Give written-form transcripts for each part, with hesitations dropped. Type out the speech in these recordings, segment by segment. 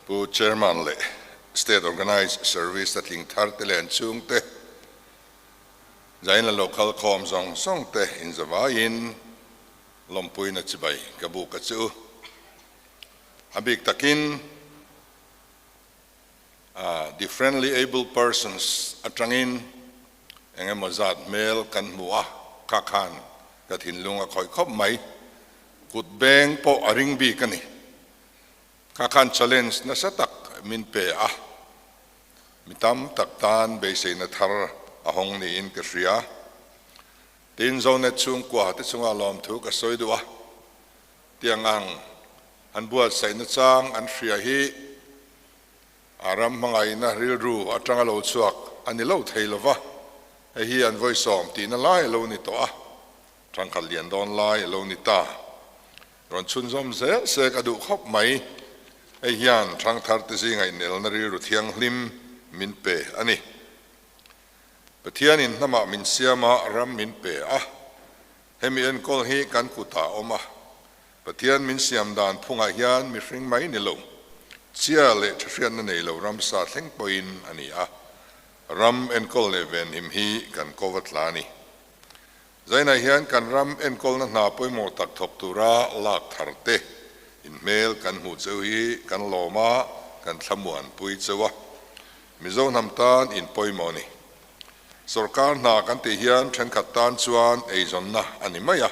Pu Chairman leh State Organised Service a tling thar te leh an chhungte, Zainla local khawm zawng zawng te inzavaiin lawmpuina chibai ka buk a che u. A bik takin differently able persons atangin eng emaw zat hmel kan hmu a, kha khan ka thinlung a khawih khawp mai. Kut beng pawh a ring bik a ni. Kha khan challenge nasa tak min pe a, mi tam tak tan beiseina thar a hawng niin ka hria. Tin, Zonet chhungkua te chunga lawmthu ka sawi duh a, tiang ang an buatsaihna chang an hria hi a ram hmangaihna rilru atanga lo chhuak a ni lo thei lova, hei hi an vawisawm tihna lai a lo ni tawh a, thangkhat lian dawn lai a lo ni ta. Rawn chhunzawm zel se ka duh khawp mai. Hei hian thangthar te zinga inelna rilru thianghlim min pe a ni. Pathianin hnamah min siam a, ram min pe a. Hemi enkawl hi kan kutah a awm a. Pathian min siam dan phungah hian mihring mai ni lo, chia leh thahriatna nei lo ramsa thleng pawhin a ni a. Ram enkawl leh venhim hi kan ko va tla a ni. Zainah hian kan ram enkawlna hna pawimawh tak thawk tura lak thar te inhmel kan hmuh cheu hi kan lawm a, kan thlamuanpui cheu a. Mizo hnam tan in pawimawh a ni. Sorkar hna kan tih hian thenkhat tan chuan eizawnna a ni mai a.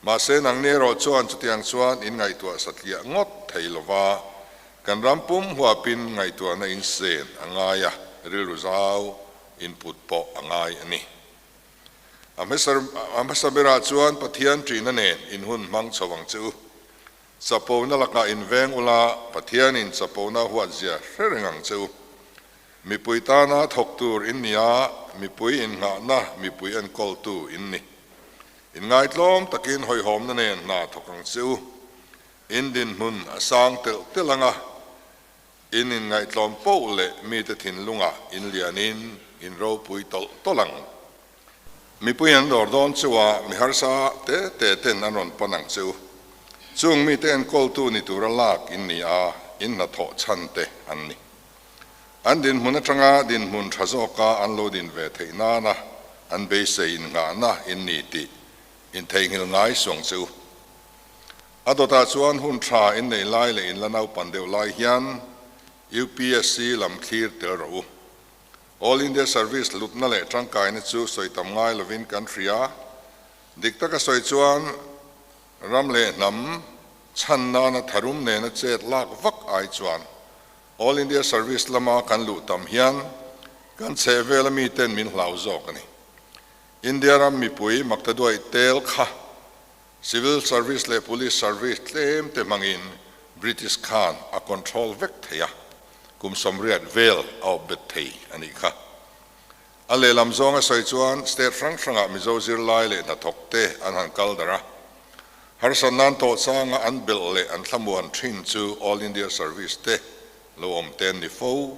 Mahse nangni erawh chuan chutiang chuan in ngaihtuah satliah ngawt thei lova, kan ram pum huapin ngaihtuahna in sen a ngai a, rilru zau input pawh a ngai a ni. A hmasa berah chuan Pathian ṭihna nen in hun hmang chho ang che u. Chapona lakah in veng ula, Pathianin chapona huatzia hre reng ang che u. Mipui tana thawk tur in ni a, mipui innghahna mipui enkawltu in ni. Inngaitlawm takin hawihhawmna nen hna thawk ang che u. In dinhmun a sang telh telh ang a, In inngaihtlawm poh leh mite thinlungah in lianin in ropui tawlh tawlh ang. Mipui an dawr dawn chu a, mi harsa te te ten an rawn pan ang che u. Chung mite enkawltu ni tura lak in ni a, in hnathawh chhan te an ni. An dinhmun atanga dinhmun tha zawka an lo din ve theih nana an beisei innghahna in ni tih in theihnghilh ngai suang che u. A dawtah chuan hun tha in nei lai leh in la naupan deuh lai hian UPSC lam thlir tel rawh u. All India Service hlutna leh tangkaina chu sawi tam ngai lovin kan hria. Dik taka sawi chuan ram leh hnam chhan nana tharum nena chet lak vak ai chuan All India Service lama kan luh tam hian kan chhehvela miten min hlau zawk a ni. India ram mipui maktaduaih tel kha Civil Service leh Police Service tlem te hmangin British khan a control vek thei a, kum 80 vel a awp bet thei a nih kha. A lehlam zawnga sawi chuan state hrang hrangah Mizo zirlai leh hnathawk te an han kal darh a, harsat nan tawh changa an belh leh an thlamuan thin chu All India Service te lo awm te an ni fo.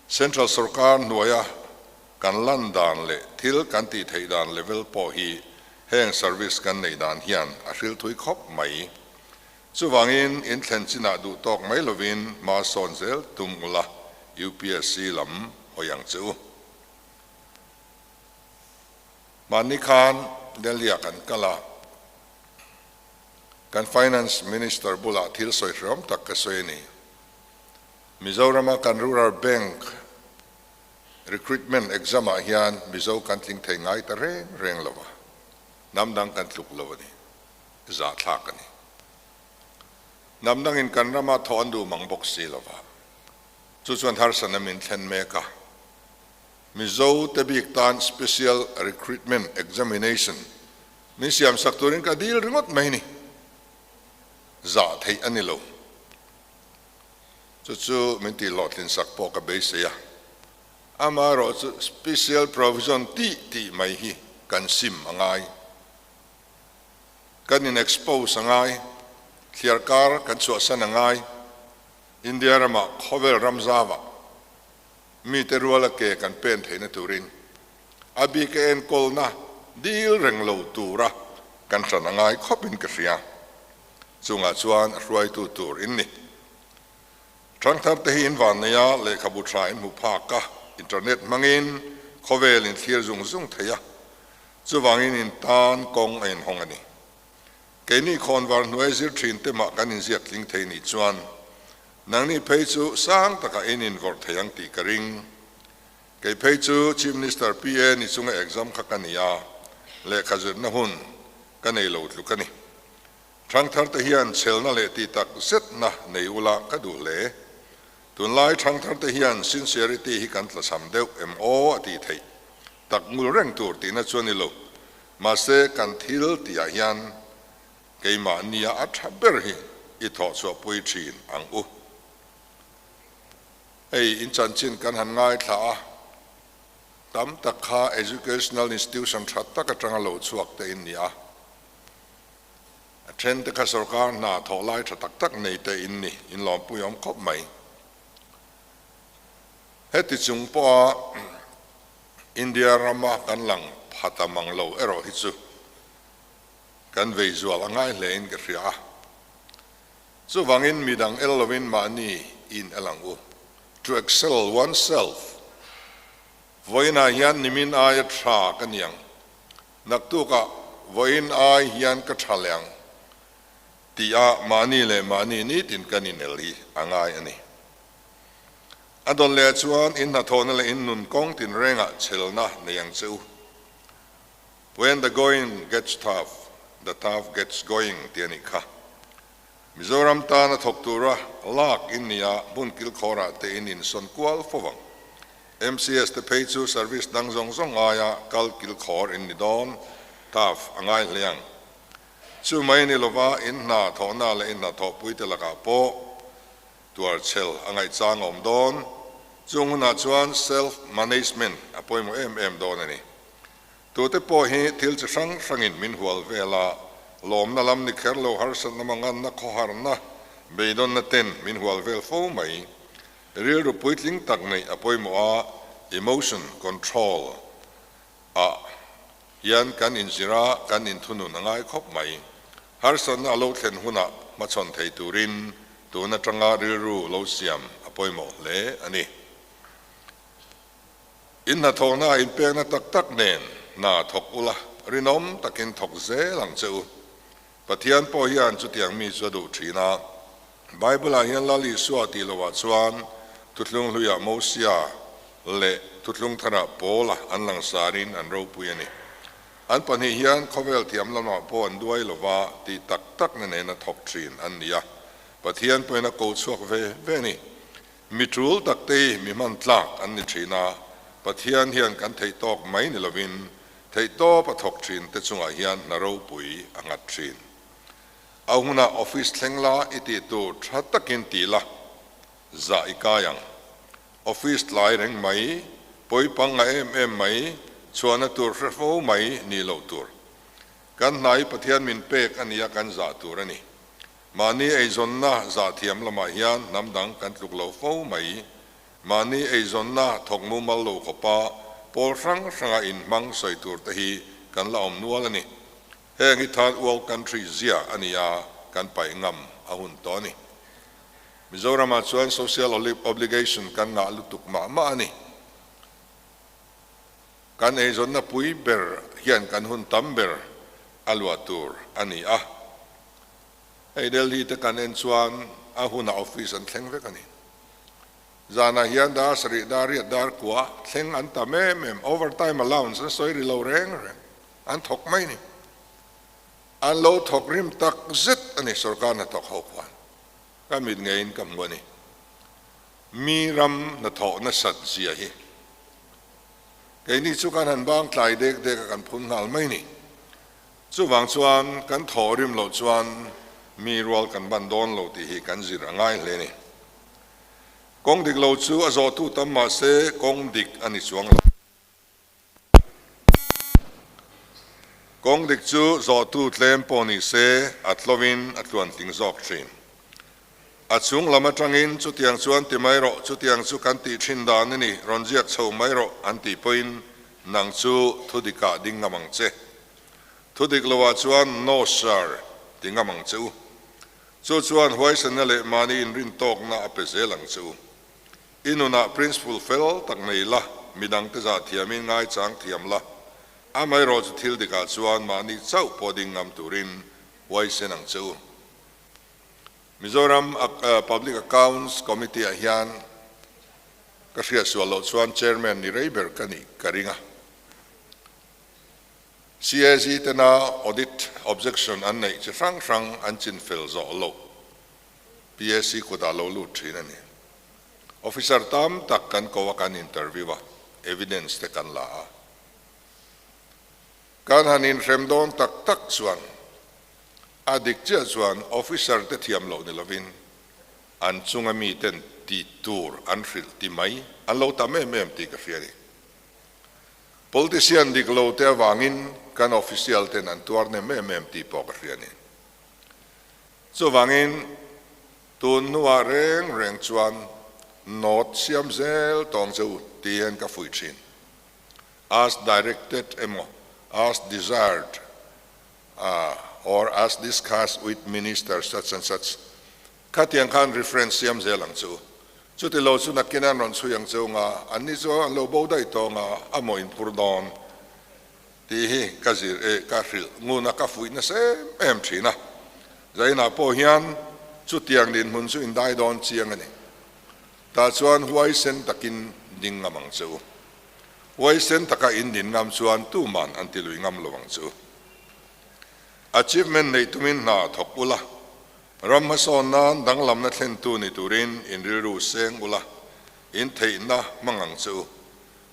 Central sorkar hnuaia Kan lan dan leh thil kan tih theih dan level pawh hi heng service kan neih dan hian a hril thui khawp mai. Chuvangin in thlen chinah duh tawk mai lovin hma sawn zel tum ula UPSC lam hawi ang che u. Mahni khan Delhi ah kan kal a, kan Finance Minister bulah thil sawi hreawm tak ka sawi a ni. Mizorama kan Rural Bank Recruitment exam ah hian Mizo kan tling thei ngai ta reng reng lo a, hnam dang kan tluk lo a ni, zahthlak a ni. Hnam dangin kan rama thawh an duh mang bawk si lo va, chu chuan harsatna min thlen mek a. Mizo te bik tan special recruitment examination min siamsak turin ka dil ringawt mai ni, zah theih a ni lo. Chu chu min tih hlawhtlin sak pawh ka beisei a, amaherawh chu special provision tih tih mai hi kan sim a ngai, kan in expose a ngai, thliar kar kan chhuahsan a ngai, India ramah khawvel ram zauah mite ruala ke kan pen theihna turin a bika enkawlna dil reng lo tura kan hran a ngai khawpin ka hria. Chungah chuan a hruaitu tur in ni. Ṭhangthar te hi in vannei a, lehkhabu ṭha in hmu phak a, internet hmangin khawvel in thlir zung zung thei a, chuvangin in tan kawng a inhawng a ni. Keini khawnvar hnuai zir ṭhin te mah kan inziak tling thei nih chuan nangni phei chu sang takah in invawrh thei ang tih ka ring. Kei phei chu Chief Minister PA ni chunga exam kha ka ni a, lehkha zirna hun ka nei lo tluk a ni. Ṭhangthar te hian chhelna leh tih tak zetna nei ula ka duh hle. Tunlai ṭhangthar te hian sincerity hi kan tlachham deuh em aw a tih theih tak ngul reng tur tihna chu a ni lo. Mahse kan thil tihah hian keimahnia a ṭha ber hi i thawhchhuahpui ṭhin ang u. Hei in chanchin kan han ngaithla a, tam tak kha educational institution tha tak atanga lo chhuak te in ni a. A then te kha sorkar hna thawh lai tha tak tak nei te in ni, in lawmpui awm khawp mai. Heti chung pawha India rama kan lang pha ta mang lo erawh hi chu kan vei zual a ngai hle in ka hria a. Chuvangin midang el lovin mahni in el ang u. To excel oneself. Vawiinah hian nimin aia tha ka ni ang. Naktukah vawiin ai hian ka tha leh ang tih a mahni leh mahni nitin kan inel hi a ngai a ni. A dawn leh chuan in hnathawhna leh in nun kawng tinrengah chhelna nei ang che u. When the going gets tough, the tough gets going tih a nih kha. Mizoram tana thawk tura lak in nia hmun kilkhawrah te in insawn kual fo vang. MCS te phei chu service dang zawng zawng aia kal kilkhawr in ni dawn, tough a ngai hle ang. Chu mai ni lova in hna thawhna leh in hnathawhpuite lakah pawh tuarchhel a ngaihchang a awm dawn. Chung hunah chuan self management a pawimawh em em dawn a ni. Tute pawh hi thil chi hrang hrangin min hual vel a, lawmna lam ni kher lo harsatna manganna khawharna beidawnna ten min hual vel fo mai. Rilru puitling tak neih a pawimawh a, emotion control ah hian kan inzir a, kan inthunun a ngai khawp mai. Harsatna a lo thlen hunah hmachhawn thei turin tun atanga rilru lo siam a pawimawh hle a ni. In hnathawhna a inpekna tak tak nen hna thawk ula, rinawm takin thawk zel ang che u. Pathian pawh hian chutiang mi chu a duh thin a. Bible-ah hian Lal Isua tih lohah chuan Thuthlung Hluiah Mosia leh Thuthlung Tharah Paula an langsarin an ropui a ni. An pahnih hian khawvel thiam lamah pawh an duai lova tih tak takna nena thawk thin an ni a. Pathian pawhin a ko chhuak ve ve a ni. Mi tul tak te hi mi hman tlak an ni thin a, Pathian hian kan theih tawk mai ni lovin theih tawp a thawk thin te chungah hian hna ropui a nghat thin. A hunah office thleng la i tih tur tha takin ti la, zah i kai ang. Office tlai reng mai, pawi pang a em em mai, chhuahna tur hre fo mai ni loh tur. Kan hna hi Pathian min pek a nia kan zah tur a ni. Mahni eizawnna zahthiam lamah hian hnam dang kan tluk lo fo mai. Mahni eizawnna thawk mumal lo khawpa pawl hrang hranga inhmang sawi tur te hi kan la awm nual a ni. Heng hi third world country zia a ni a, kan paih ngam a hun tawh a ni. Mizoramah chuan social obligation kan ngah lutuk mah mah a ni. Kan eizawnna pui ber hian kan hun tam ber a luah tur a ni a. Hei Delhi te kan en chuan a hunah office an thleng vek a ni. Zanah hian dar sarih, dar riat, dar kua thleng an tam em em, overtime allowance an sawi ri lo reng reng, an thawk mai ni. An lo thawk rim tak zet a ni sorkar hnathawk ho khuan. Ka mit ngeiin ka hmu a ni. Mi ram hnathawh nasat zia hi. Keini chu kan han bang tlai dek dek a kan phun nghal mai ni. Chuvang chuan kan thaw rim loh chuan mi rual kan ban dawn lo tih hi kan zir a ngai hle ni. Kawng dik lo chu a zawhtu tam mah se kawng dik a ni chuang lo. Kawng dik chu zawhtu tlem pawh ni se a tlovin a tluantling zawk thin. A chung lam atangin chutiang chuan ti mai rawh, chutiang chu kan tih thin dan a ni, rawn ziak chho mai rawh an tih pawhin nang chu thu dikah ding ngam ang che. Thu dik loah chuan no sir ti ngam ang che u. Chu chuan huaisenna leh mahni inrintawkna a pe zel ang che u. I nunah principle fel tak nei la, midangte zah thiamin ngaichang thiam la, amaherawh chu thil dikah chuan mahni chauh pawh ding ngam turin huaisen ang che u. Mizoram Public Accounts Committee ah hian ka hriatsual loh chuan Chairman ni rei ber ka nih ka ring a. CAG tena audit objection an neih chi hrang hrang an chin fel zawh loh PAC kutah lo lut thin a ni. Officer tam tak kan ko a kan interview a, evidence te kan la a. Kan han inhrem dawn tak tak chuan a dik chiah chuan officer te thiam loh ni lovin an chunga miten tih tur an hrilh ti mai an lo tam em em tih ka hria a ni. Politician dik lo te avangin kan official ten an tuar nem em em tih pawh ka hria a ni. Chuvangin tun hnuah reng reng chuan note siam zel tawng che u ti hian ka fuih thin. As directed emaw, as desired or as discussed with minister such and such Khatiang khan reference siam zel ang chu. Chuti lo chu nakin an rawn chhui ang cheu nga, an ni chu an lo bo daih tawh nga, a maw in phur dawn tih hi ka zir e, ka hrilh ngun a, ka fuih nasa em em thin a. Zainah pawh hian chutiang dinhmun chu in dai dawn chiang a ni. Tah chuan huaisen takin ding ngam ang che u. Huaisen taka in din ngam chuan tuman an ti lui ngam lo ang che u. Achievement neih tumin hna thawk ula. Ram hmasawn nan danglamna thlentu ni turin in rilru seng ula, in theihna hmang ang che u.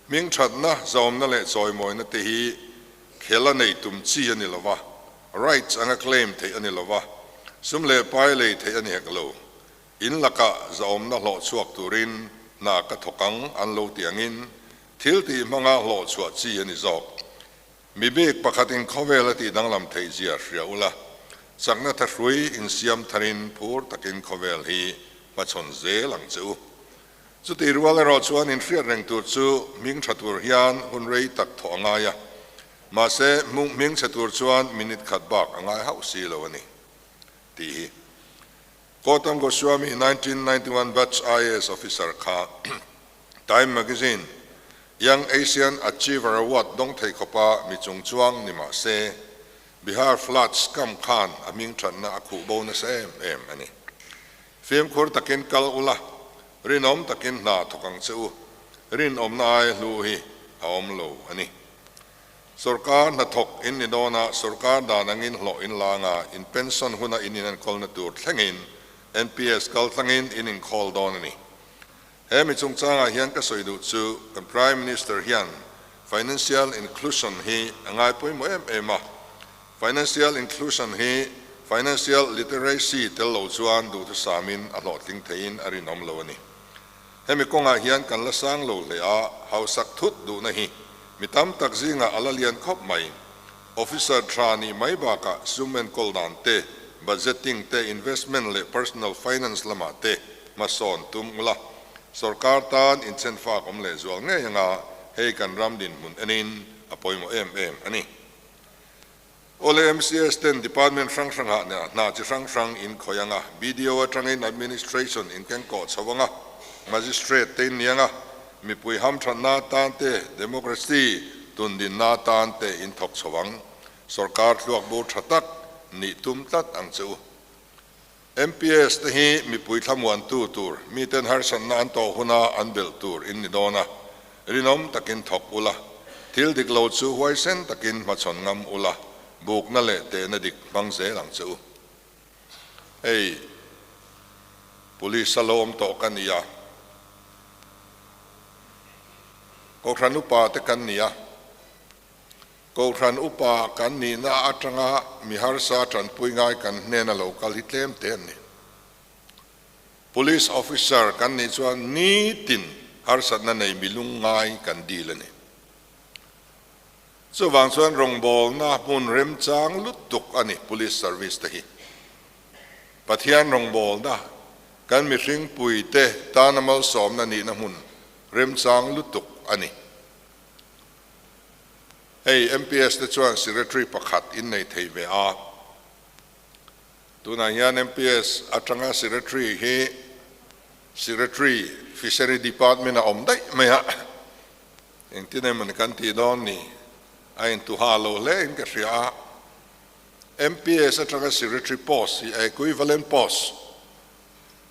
Hming thatna, zawmna leh chawimawina te hi khel a nei tum chi a ni lo va, rights anga claim theih a ni lo va, sum leh pai lei theih a ni hek lo. In lakah zawmna hlawh chhuak turin hna ka thawk ang an lo ti angin thil tih hmanga hlawh chhuah chi a ni zawk. Mi bik pakhatin khawvel a tih danglam theih zia hria ula, chakna thahrui insiam tharin phur takin khawvel hi hmachhawn zel ang che u. Chutih rual erawh chuan inhriat reng tur chu hming tha tur hian hun rei tak thawh a ngai a, mahse hming chhe tur chuan minute khat bak a ngai hauh si lo a ni tih hi Gautam Goswami 1991 batch IAS officer kha Time Magazine Young Asian Achiever Award dawng thei khawpa mi chung chuang ni mah se, Bihar flood scam khan a hming thatna a khuh bo nasa em em a ni. Fimkhur takin kal ula, rinawm takin hna thawk ang che u, rinawmna ai hlu hi a awm lo a ni. Sorkar hnathawk in ni dawna sorkar dan angin hlawh in la anga in pension huna in inenkawlna tur thlengin NPS kal tlangin in inkhawl dawn a ni. He mi chungchangah hian ka sawi duh chu kan Prime Minister hian Financial Inclusion hi a ngai pawimawh em em a. Financial Inclusion hi Financial Literacy tel lo chuan duhthusamin a hlawhtling theiin a rinawm lo a ni. Hemi kawngah hian kan la sang lo hle a, hausak thut duhna hi mi tam tak zingah a la lian khawp mai. Officer tha nih mai bakah sum enkawl dan te, budgeting te, investment leh personal finance lamah te hmasawn tum ula, sorkar tan inchenfak awm lehzual ngei anga hei kan ram dinhmun enin a pawimawh em em a ni. Awle MCS ten department hrang hrangah hna chi hrang hrang in khawih anga, BDO atangin administration in kengkawh chho anga, magistrate te in ni anga, mipui hamthatna atan te, democracy tundinna atan te in thawk chho ang. Sorkar thluak bur tha tak nih tum tlat ang che u. MPS te hi mipui thlamuantu tur, miten harsatna an tawh huna an belh tur in ni dawn a, rinawm takin thawk ula, thil dik lo chu huaisen takin hmachhawn ngam ula, bukna leh tehna dik hmang zel ang che u. Hei, Police a lo awm tawh ka ni a, Kohhran upa te kan ni a, Kohhran upa kan nihna atanga mi harsa tanpui ngai kan hnena lo kal hi tlem te an ni. Police officer kan nih chuan nitin harsatna nei mi lung ngai kan dil a ni. Chuvang chuan rawngbawlna hmun remchang lutuk a ni police service te hi. Pathian rawngbawlna kan mihring puite tana malsawmna nihna hmun remchang lutuk a ni. Hei MPS te chuan secretary pakhat in nei thei ve a. Tunah hian MPS atanga Secretary hi Secretary, Fishery Department a awm daih mai a, engtin emaw ni kan tih dawn ni, a intuha lo hle in ka hria a. MPS atanga Secretary post hi a equivalent post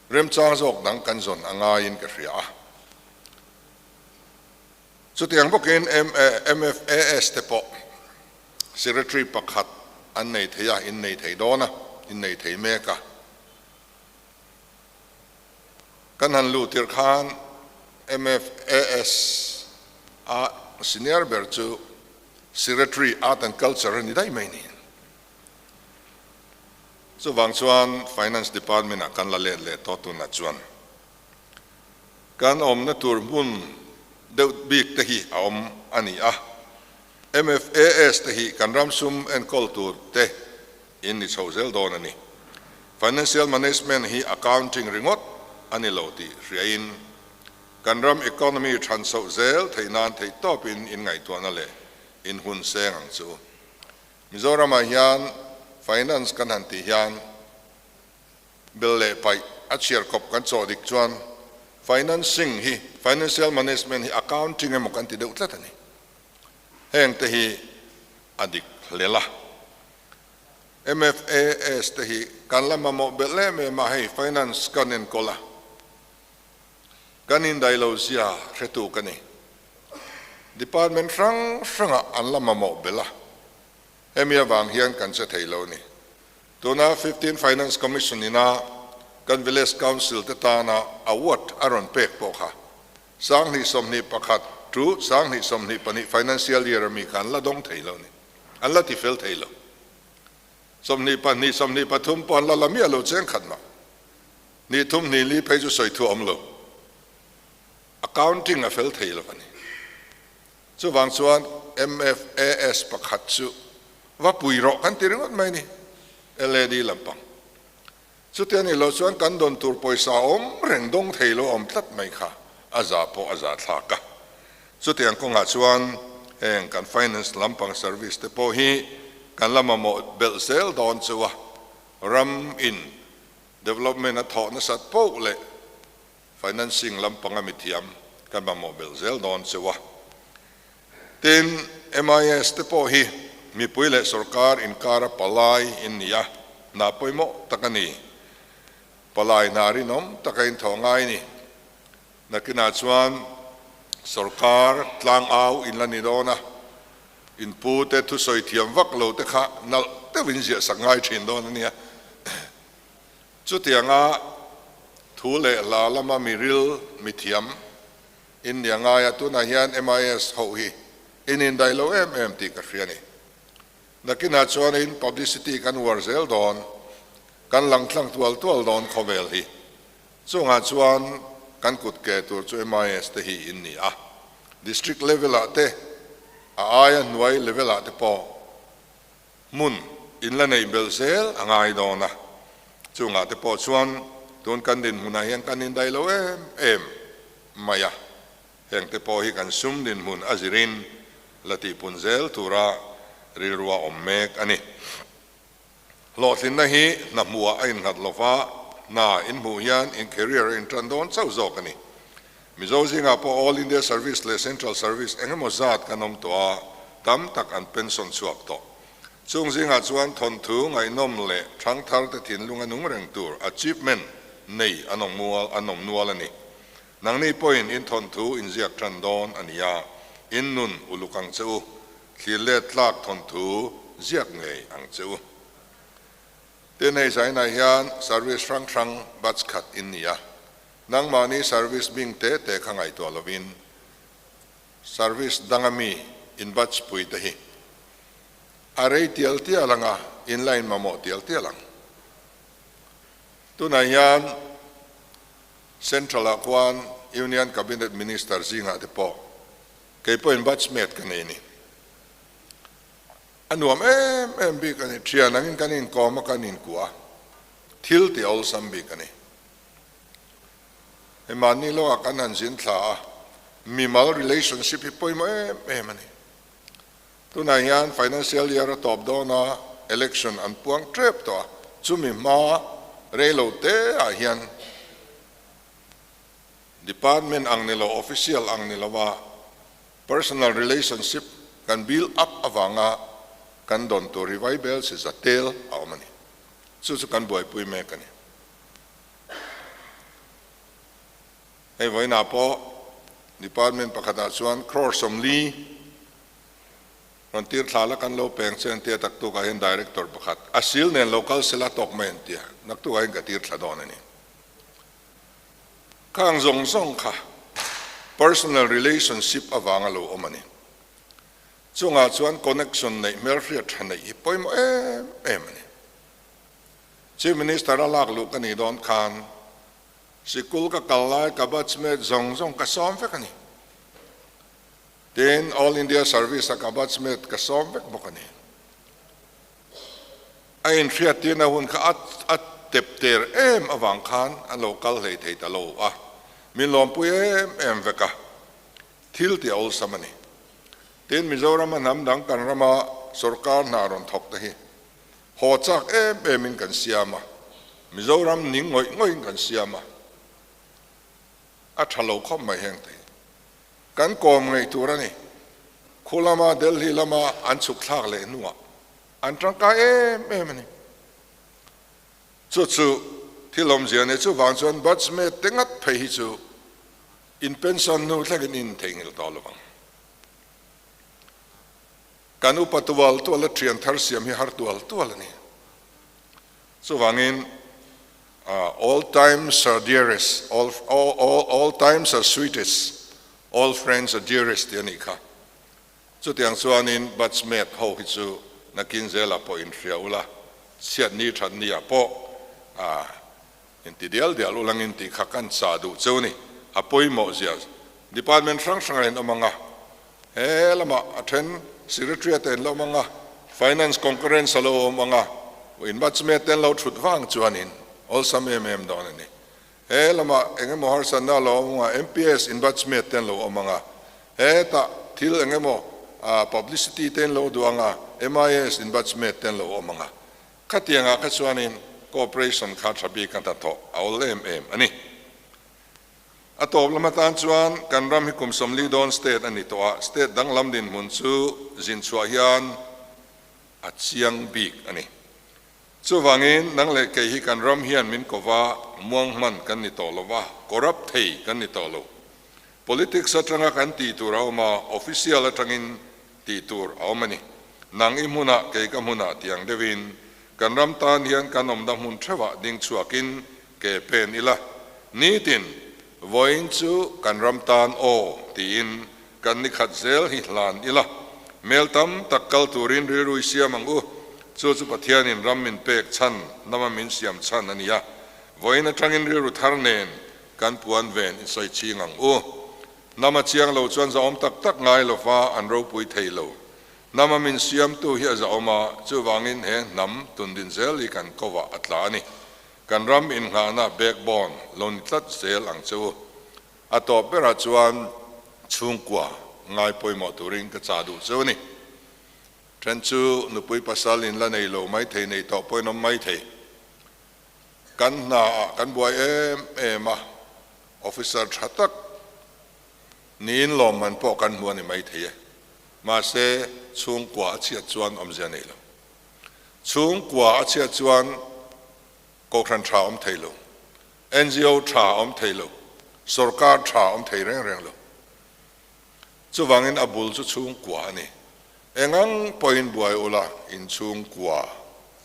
remchang zawk dang kan zawn a ngaiin ka hria a. Chutiang bawkin MFAS te pawh Secretary pakhat an nei thei a, in nei thei dawn a, in nei thei mek a. Kan han luh tirh khan MFAS a senior ber chu Secretary Art and Culture a ni daih mai niin. Chuvang chuan Finance Department ah kan la let leh tawh tunah chuan. Kan awmna tur hmun deuh bik te hi a awm a ni a, MFAS te hi kan ram sum enkawl tur te in ni chho zel dawn a ni. Financial Management hi accounting ringawt a ni lo tih hriain kan ram economy than chhoh zel theih nan theih tawpin in ngaihtuahna leh in hun seng ang chu. Mizoramah hian finance kan han tih hian Bel leh paih a chhiar kawp kan chawh dik chuan financing hi, financial management hi accounting emaw kan ti deuh tlat a ni. Heng te hi a dik hlel a. MFAS te hi kan la mamawh belh em em a, hei finance kan enkawl a, kan indai lo zia hretu ka ni. Department hrang hrangah an la mamawh belh a, hemi avang hian kan che thei lo a ni. Tuna Fifteen Finance Commission ina kan Village Council te tana award a rawn pek pawh kha 2021 to 2022 financial year ami kha an la dawng thei lo a ni. An la ti fel thei lo. 22, 23 pawh an la la miah lo cheng khat mah. Ni thum hnih li phei chu sawi thu a awm lo. Accounting a fel thei lo a ni. Chuvang chuan MFAS pakhat chu va pui rawh kan ti ringawt mai ni, LAD lampang. Chuti a nih loh chuan kan dawn tur pawisa awm reng dawng thei lo awm tlat mai kha a za pawh a za thlak a. Chutiang kawngah chuan heng kan finance lampang service te pawh hi kan la mamawh belh zel dawn chu a, ram in development a thawh nasat poh leh Financing lampanga mithiam kan mamawh belh zel dawn cheu a. Tin, MIS te pawh hi mipui leh sorkar inkara palai in ni a, hna pawimawh tak a ni. Palai hna rinawm taka inthawh ngai ni. Nakinah chuan sorkar tlangau in la ni dawn a, inpu te thusawi thiam vak lo te kha nalh deuhin ziah sak ngai thin dawn a nia. Chutianga thu leh hla lama miril mithiam in nia ngai a, tunah hian MIS ho hi in indaih lo em em tih ka hria a ni. Nakinah chuanin publicity kan uar zel dawn, kan lang tlang tual tual dawn khawvel hi. Chungah chuan kan kut ke tur chu MIS te hi in ni a, district level ah te, a aia hnuai level ah te pawh Hmun in la neih belh zel a ngai dawn a, chungah te pawh chuan tun kan dinhmunah hian kan indaih lo em em mai a, heng te pawh hi kan sum dinhmun a zirin la tihpun zel tura rilrua awm mek a ni. Hlawhtlinna hi hna hmuhah a innghat lo va, hna in hmuh hian in career a intan dawn chauh zawk a ni. Mizo zingah pawh All India Service leh Central Service eng emaw zat kan awm tawh a, tam tak an pension chhuak tawh. Chung zingah chuan thawnthu ngaihnawm leh thangthar te thinlung a nung reng tur achievement nei an awm mual an awm nual a ni. Nangni pawhin in thawnthu inziak tan dawn a ni a, in nun uluk ang che u, thlir let tlak thawnthu ziak ngei ang che u. Tin, hei zainah hian service hrang hrang batch khat in ni a, Nangmahni service bing te te kha ngaihtuah lovin service danga mi inbatch pui te hi a rei tial tial ang a, in la inmamawh tial tial ang. Tunah hian Central ah khuan Union Cabinet Minister zingah te pawh kei pawh inbatchmate ka nei a ni. A nuam em em bik a ni. Thian angin kan inkawm a, kan inkuah a, thil ti awlsam bik a ni. Hei mahni lawkah kan han zin thla a, mimal relationship hi pawimawh em em a ni. Tunah hian financial year a tawp dawn a, election an puang tep tawh a, Chumi hma rei lo te ah hian Department ang ni lo, official ang ni lova personal relationship kan build up avanga kan dawn tur hi Vaibel si za tel a awm a ni. Chu chu kan buaipui mek a ni. Hei vawiinah pawh Department pakhatah chuan crore 40 rawn tir thla la kan lo peng che an tia taktukah hian Director pakhat a sil nen lo kal sela tawk mai an tia naktukah hian ka tir thla dawn a ni. Khang zawng zawng kha personal relationship avanga lo awm a ni. Chungah chuan connection neih hmelhriat tha neih hi pawimawh em em a ni. Chief Minister a lak luh ka nih dawn khan sikul ka kal lai ka batchmate zawng zawng ka sawm vek a ni. Tin, All India Service a ka batchmate ka sawm vek bawk a ni. A inhriattirna hun kha a tep ter em avang khan a lo kal hlei thei ta lo a, min lawmpui em em vek a, thil tih a awlsam a ni. Tin, Mizorama hnam dang kan rama sorkar hna rawn thawk te hi haw chak em emin kan siam a, Mizoram ning ngawih ngawihin kan siam a, a tha lo khawp mai heng te hi. Kan kawm ngei tur a ni. Khu lama Delhi lama an chhuk thlak leh hnuah an tangkai em em a ni. Chu chu thil awmzia nei chuvang chuan batchmate te ngat phei hi chu in pension hnu thlengin in theihnghilh tawh lo ang. Kan upa tual tual a thian thar siam hi har tual tual a ni. Chuvangin all times are dearest, all, all, all times are sweetest, all friends are dearest tih a nih kha. Chutiang chuanin batchmate ho hi chu nakin zelah pawh inhria ula, chhiat ni that ni ah pawh inti dial dial ulangin tih kha kan chah duh cheu ni. A pawimawh zia department hrang hrangah in awm ang a, He lamah a then Secretary te an lo awm ang a, Finance Concurrence a lo awm ang a, in batchmate te an lo thut vang chuanin awlsam em em dawn a ni. He lamah eng emaw harsatna a lo awm ang a, MPS in batchmate te an lo awm ang a, hetah thil eng emaw publicity te an lo duh ang a, MIS in batchmate te an lo awm ang a. Khatiangah kha chuanin cooperation kha tha bik a hnathawh a awl em em a ni. A tawp lam atan chuan kan ram hi kum 40 dawn state a ni tawh a, state danglam dinhmun chu zin chhuah hian a chiang bik a ni. Chuvangin nang leh kei hi kan ram hian min ko va, muang hman kan ni tawh lo va, corrupt thei kan ni tawh lo. Politics atanga kan tih tur a awm a, official atangin tih tur a awm a ni. Nang i hmunah kei ka hmunah tiang deuhin kan ram tan hian kan awmna hmun theuhah ding chhuakin Ke pen ila, nitin vawiin chu kan ram tan aw tiin kan ni khat zel hi hlan ila, mel tam tak kal turin rilrui siam ang u, chu chu Pathianin ram min pek chhan nama min siam chhan a nia, vawiin atangin rilru thar nen kan puan ven insawi ching ang u. Nama chiang lo chuan zahawm tak tak ngai lova an ropui thei lo. Nama min siamtu hi a zahawm a, chuvangin he hnam tundin zel hi kan kovah a tla a ni. Kan ram inngahna backbone lo ni tlat zel ang che u. A tawp berah chuan chhungkua ngai pawimawh turin ka chah duh cheu a ni. Then chu nupui pasal in la nei lo mai thei nei tawh pawhin awm mai thei. Kan hnaah kan buai em em a, officer tha tak niin lawmman pawh kan hmu a ni mai thei e. Mahse chhungkua a chhiat chuan awmzia nei lo. Chhungkua a chhiat chuan Kohhran tha awm thei lo, ngo tha awm thei lo, sorkar tha awm thei reng reng lo. Chuvangin a bul chu chhungkua a ni. Engang pawhin buai ula in chhungkua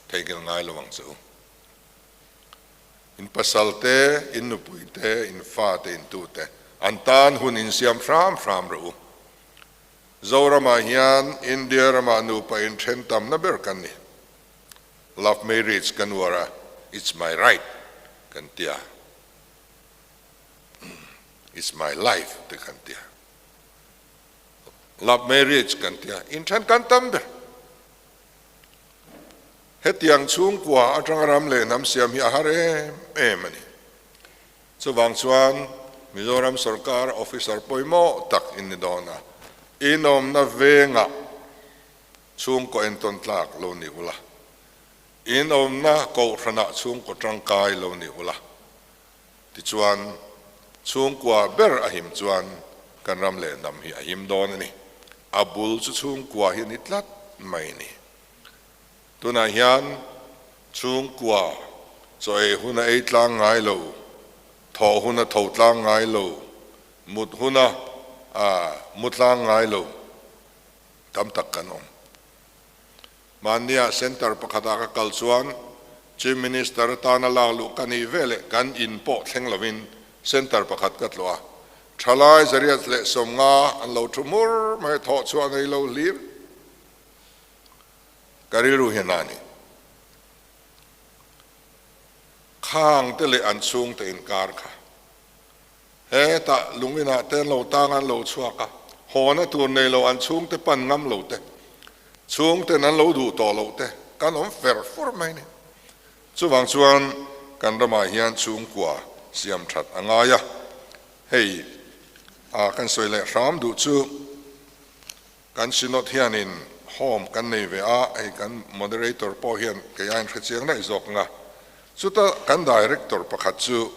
theihnghilh ngai lo ang che u. In pasal te, in nupui te, in fa te, in tu te an tan hun insiam hram hram rawh u. Zoramah hian India ramah nupa inthen tamna ber kan ni. Love marriage kan uar a, it's my right kan tia, it's my life te kan tia. Love marriage kan tia, inthen kan tam ber. Hetiang chhungkua atanga ram leh hnam siam hi a har em em a ni. Chuvang chuan Mizoram sorkar officer pawimawh tak in ni dawn a, inawmna vengah chhungkaw entawn tlak lo ni ula. In awmna kohhranah chhungkaw tangkai lo ni ula, tichuan chhungkua ber a him chuan kan ram leh hnam hi a him dawn a ni. A bul chu chhungkua hi a ni tlat mai a ni. Tunah hian chhungkua chaw ei huna ei tlang ngai lo, thawh huna tho tlang ngai lo, mut huna mu tlang ngai lo tam tak kan awm. Mahnia centre pakhatah ka kal chuan Chief Minister atana lak luh ka nih veleh kan in pawh thleng lovin centre pakhat ka tlawh a, thalai 150 an lo thu hmur mai a, thawh chhuah nei lo hlim ka rilru hian a ni. Khang te leh an chhungte inkar kha hetah lunginah te an lo tang a, an lo chhuak a, hawna tur nei lo an chhungte pan ngam lo te, chhungten an lo duh tawh loh te kan awm fer fur mai ni. Chuvang chuan kan ramah hian chhungkua siam that a ngai a, hei a kan sawi leh hram duh chu kan Synod hianin home kan nei ve a, hei kan moderator pawh hian kei a inhre chiang daih zawk ang a, chuta kan director pakhat chu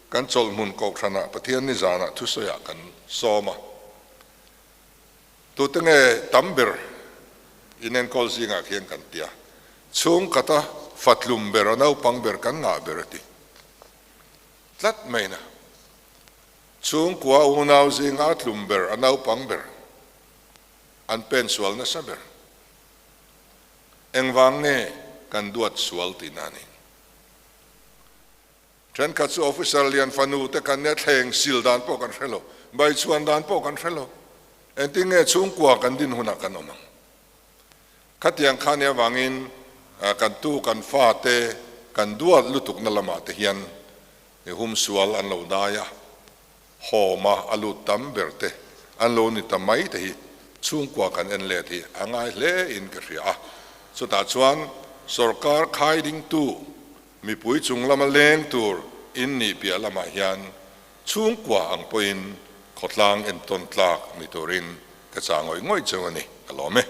Kan chawlhmun kohhranah Pathian nizanah thusawiah kan sawm a. Tute nge tam ber inenkawl zingah khian kan ti a. Chhungkata fatlum ber a naupang ber kan ngah ber a ti tlat mai na. Chhungkua unau zinga a tlum ber a naupang ber an pen sual nasa ber. Engvang nge kan duat sual tihna a ni. Thenkhat chu officer lian fanu te kan nia thleng sil dan pawh kan hre lo, bai chhuan dan pawh kan hre lo. Engtin nge chhungkua kan din hunah kan awm ang? Khatiang kha nia vangin kan tu kan fa te kan duat lutukna lamah te hian hum sual an lo dai a, hawma a lut tam ber te an lo ni ta mai te hi chhungkua kan en let hi a ngai hle in ka hria a. Chutah chuan sorkar khai dingtu Mipui chung lama leng tur in nih piah lamah hian chhungkua ang pawhin khawtlang entawn tlak ni turin ka chah ngawih ngawih cheu a ni, ka lawm e.